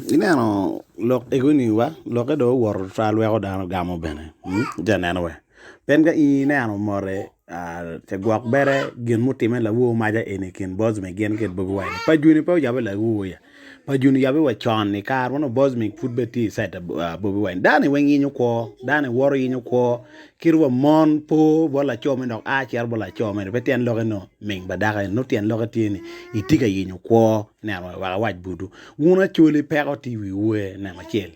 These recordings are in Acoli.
Ineno lok ego-ni wa, lokke dong owoto tutwal weko dano gamo bene itye ka neno wa pien ka in ineno mote gwok bene gin mutimme lawor maca eni i kin Bosmic gin ki Bobi Wine pa joni pe oyabe lawor ya pa joni oyabe wa con i kare ma nongo Bosmic pud bene tye i cita Bobi Wine dano-ni weng yenyo kwo dano-ni woto yenyo kwo kit wa mon po bot laco meno dok a cito bot laco meno pe tyen lokke nongo ming pa dako eni nongo tyen lokke tye ni itye ka yenyo kwo ineno wek awac botwu wun acholi peko tye i wiwu namba acel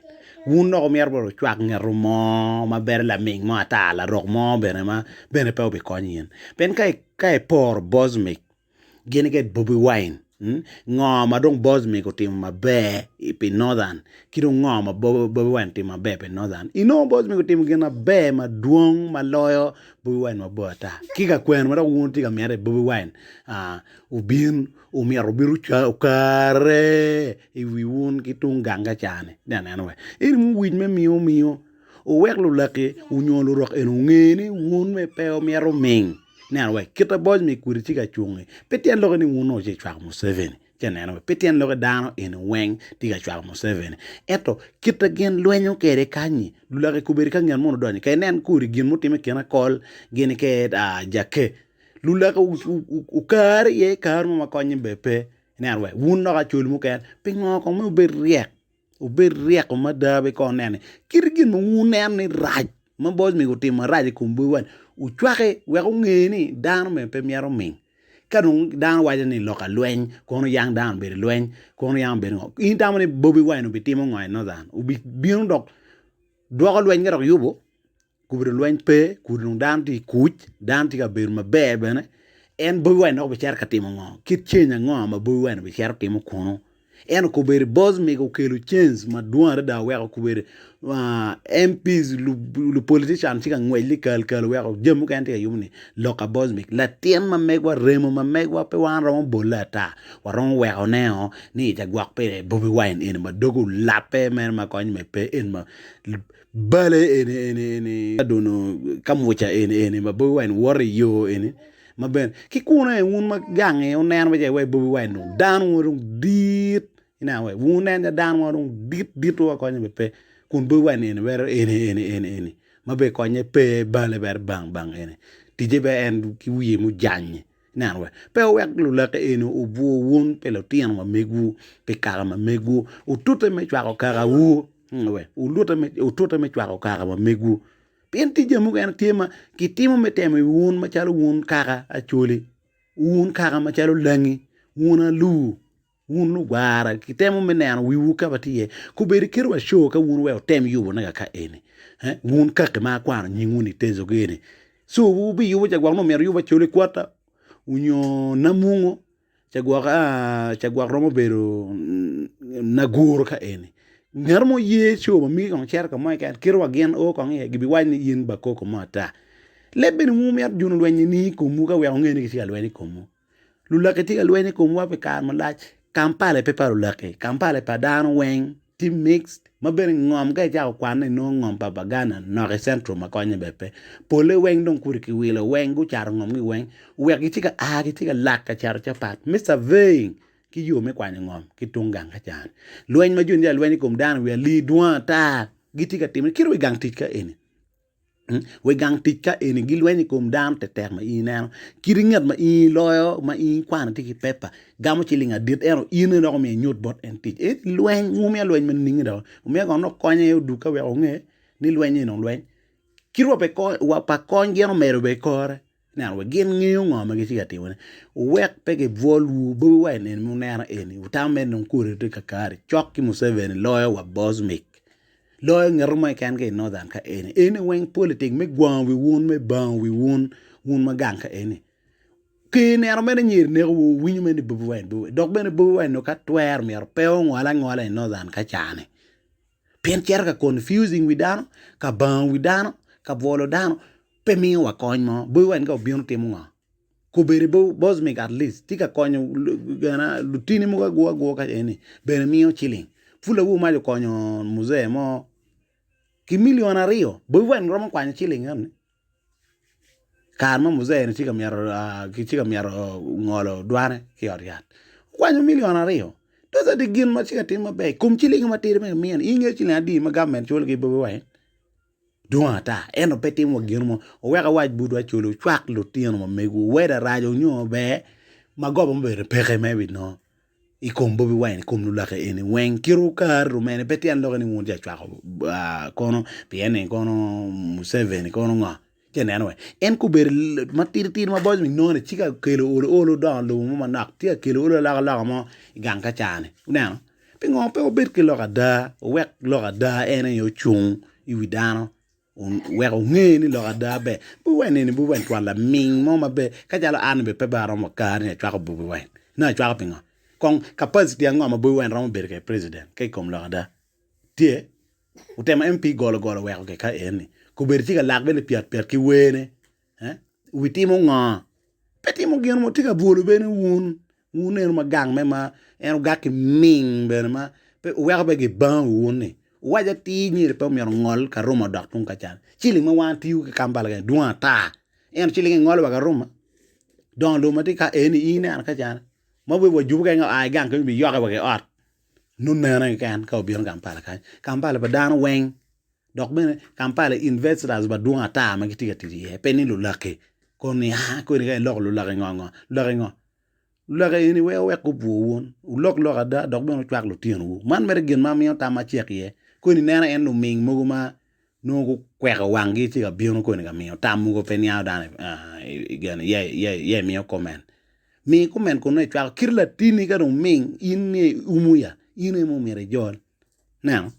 wun dok wumito bene wucwak ngeto mo ma bedo laming mo ata larok mo bene ma bene pe obikonyo in pien ka iporo Bosmic gin ki Bobi Wine ngo ma dong Bosmic otimo maber pi Northern ki dong ngo ma Bobi Wine otimo maber pi Northern inongo Bosmic otimo gin maber madwong ma loyo Bobi Wine mabor ata ki ka kwene ma dok wun wutye ka mito ni Bobi Wine obin omyero obin okare i wi wun ki tung gang ka ca-ni ite aneno wek eni muwic me miyo miyo wuwek lulaki onyo lurok eni onge ni wun me pe wumito ming ineno wek kite boc me kudi tye ka cungi pe tyen lokke ni wun nongo wutye ka cwako Museveni ite aneno wek pe tyen lokke dano eni weng tye ka cwako Museveni ento kite gin lwenyo kwede kanyi lulaki gubedo ka nget moni odonyo ka inen kodi gin mutimme i kin akol gin ki jakke lulaki okare iye kare mo ma konye bene pe ineno wek wun dok acholi mukene pingo kong me wubed ryek wubed ryeko mada bene kong wunen ni kit gin ma wuneno ni rac ma boc mego otimo marac i kom Bobi Wine wucwake wek onge ni dano bene pe myero oming ka dong dano waco ni lok alweny kono yang dano obedo i lweny kono yang obedo ngo in itamo ni Bobi Wine obitimo ngo i Northern obibino dok dwoko lweny ka dok yubo Gubedo lweny pe, kudi dong dano tye i kuc, dano tye ka bedo maber bene. En Bobi Wine dok obicito ka timo ngo? Kit change ango ma Bobi Wine obicito timo kunu? Ento kobedo Bosmic okelo change madwong adada oweko kobedo MPs lupolitician tye ka ngwec likal kal oweko jami mukene tye ka yubo ni lok pa Bosmic latin ma megwa remo ma megwa pe wan romo bole ata waromo weko ne o ni cagwok pire Bobi Wine eni ma doge olape mere ma konye me pe eni ma Bale eni eni eni aduno ka muca eni eni ma Bobi Wine woto i yo eni ma bene ki kunu aye wun ma gangi wuneno me wai Bobi Wine dong dano mo dong dit ineno wai wun wunen calo dano mo dong dit dit wa konye bene pe kun Bobi Wine eni bedo eni eni eni eni ma bene konye pe bale bene bang bang eni ticce bene en ki wiye mujanye ineno wai pe wuwek luleke eni obwor wun pi lutino ma megwu pi kaka ma megwu wutute me cwako kakawu. Wutute me cwako kaka ma megwu, pien tye jami mukene tye ma kitimo me temo i wun macalo wun kaka Acholi, wun kaka macalo Langi, wun Alur, wun Lugwara, kitemo me neno wiwu ka ma tye iye. Kobedo kit wa co ka wun wek wutem yubone kaka eni, wun kaki ma akwano nyingwu-ni itecogi eni, co wubiyubo ca gwok nongo myero wuyub Acholi kwota nyo Namungo. Cagwok romo bedo naguro ka eni ngat mo ye co ma migi kong cito ka mo keken kit wa gin o kong iye gibiwaco ni in bakoko mo ata leb bene wun wumito juno lweny ni i komwu ka wek wunge ni gitye ka lweny i komwu lulaki tye ka lweny i komwa pi kare malac Kampala pe pa lulaki Kampala pa dano weng tye mixed ma bene ngom ka icako kwane inongo ngom pa Baganda nok i central ma konye bene pe pole weng dong kudi kiwilo weng gucato ngomgi weng wek gitye ka a gitye ka lak ka cato capat me surveying ki yo me kwanyo ngom ki tung gang ka cani lweny ma joni tye ka lweny i kom dano i wi alii dwong ata gitye ka timone kit wa i gang tic ka eni. Wa i gang tic ka eni gilwenyo i kom dano tetek ma in ineno kit ngat ma in iloyo ma in ikwano tye ki pepa gamo ciling adit ento in aye dok omyero inyut bot en tic eni lweny wumiyo lweny ma nining dok wumiyo kong dok konye odug ka wek onge ni lweny eni dong lweny kit wa pa kony gin omedo bene kore ineno wa gin ngeyo ngo ma gitye ka timone wuwek pe gibwolwu Bobi Wine eni ma wuneno eni wutamo mere dong kodi tye kakare cok ki Museveni loyo wa Bosmic Loyo ngeto mo keken ki i Northern ka eni. Eni weng politik me gwango wi wun, me bango wi wun, wun ma gang ka eni. Ki neno mere nyeri neko wu, winyo mere ni Bobi Wine, Bobi Wine. Dok bene Bobi Wine ka twero myero pe ongol angola i Northern ka cani. Pien cito ka confusing wi dano, ka bango wi dano, ka bwolo dano, pe miyo wa kony mo. Bobi Wine ka obino timo ngo? Kobedi Bosmic at least tye ka konyo lutini mogo agur agur ka eni bene miyo ciling. Pud awobi mac okonyo muzee mo ki milion aryo Bobi Wine romo kwanyo ciling eni kare ma muzee ni tye ka mito tye ka mito ngolo dwane ki i ot yat okwanyo milion aryo. Those are the gin ma tye ka timme maber. I kom ciling matidi ma kimiyo ni, in ingeyo ciling adi ma gavment culo ki Bobi Wine? Dwong ata, ento pe timo wa gin mo. Wuwek awac botwu acoli, wucwak lutino ma megwu, weda rac nyo ber, magoba mo bene peke ma ibinongo i kom Bobi Wine, i kom lulaki eni weng. Kit wukari rumene, pe tyen lokke ni wun wutye ka cwako kono pien ni kono Museveni kono ngo. Ci ineno wee, en kobedo matidi tidi ma boc nongo ni tye ka kelo olo olo dongo lobo mo manok, tye ka kelo olo alokaloka mo i gang ka ca-ni. Ineno? Pingo pe wubed ki lok ada, wuwek lok ada en aye ocung i wi dano, wek wunge ni lok ada ber. Bobi Wine eni Bobi Wine twal laming mo maber, ka calo an bene pe bene aromo kare ni acwako Bobi Wine. Nongo acwako pingo? Kong capacity ango ma Bobi Wine romo bedo kwede president ka i kom lok ada? Tye? Otemo MP golo golo weko ke ka eni. Kobedo tye ka lak bene pyat pyat ki wene. Eh? Wi timo ngo? Pe timo gin mo tye ka bwolo bene wun. Wun eno ma gang me ma en ogak ki ming bene ma pe weko be gibango wun ni. Wuwac atir nyeri pe omyero ongol Karuma odok tung ka can. Ciling ma wan tiyo ki Kampala kany dwong ata. Ento ciling ingolo wa Karuma. Dongo lum ma tye ka eni in ineno ka can. Ma we wajubu kany oa i gang kany biyoke wa ki ot. Nongo nene keken ka obino Kampala kany. Kampala pa dano weng dok bene Kampala investors madwong ata ma gitye ka tic iye pe ni lulaki kono ni aa koni ka iloko lulaki ngo ngo lulaki ngo lulaki eni wek owek gubwur wun wulok lok ada dok bene wucwak lutinowu man mere gin ma miyo tam macek iye koni ineno en luming mogo ma nongo gukweko wanggi tye ka bino koni ka miyo tam mogo pe niango dano ye imiyo comment. Mi comment kun nongo icwako kit latini ka dong ming in ni iumo ya in aye myero ijol. Ineno?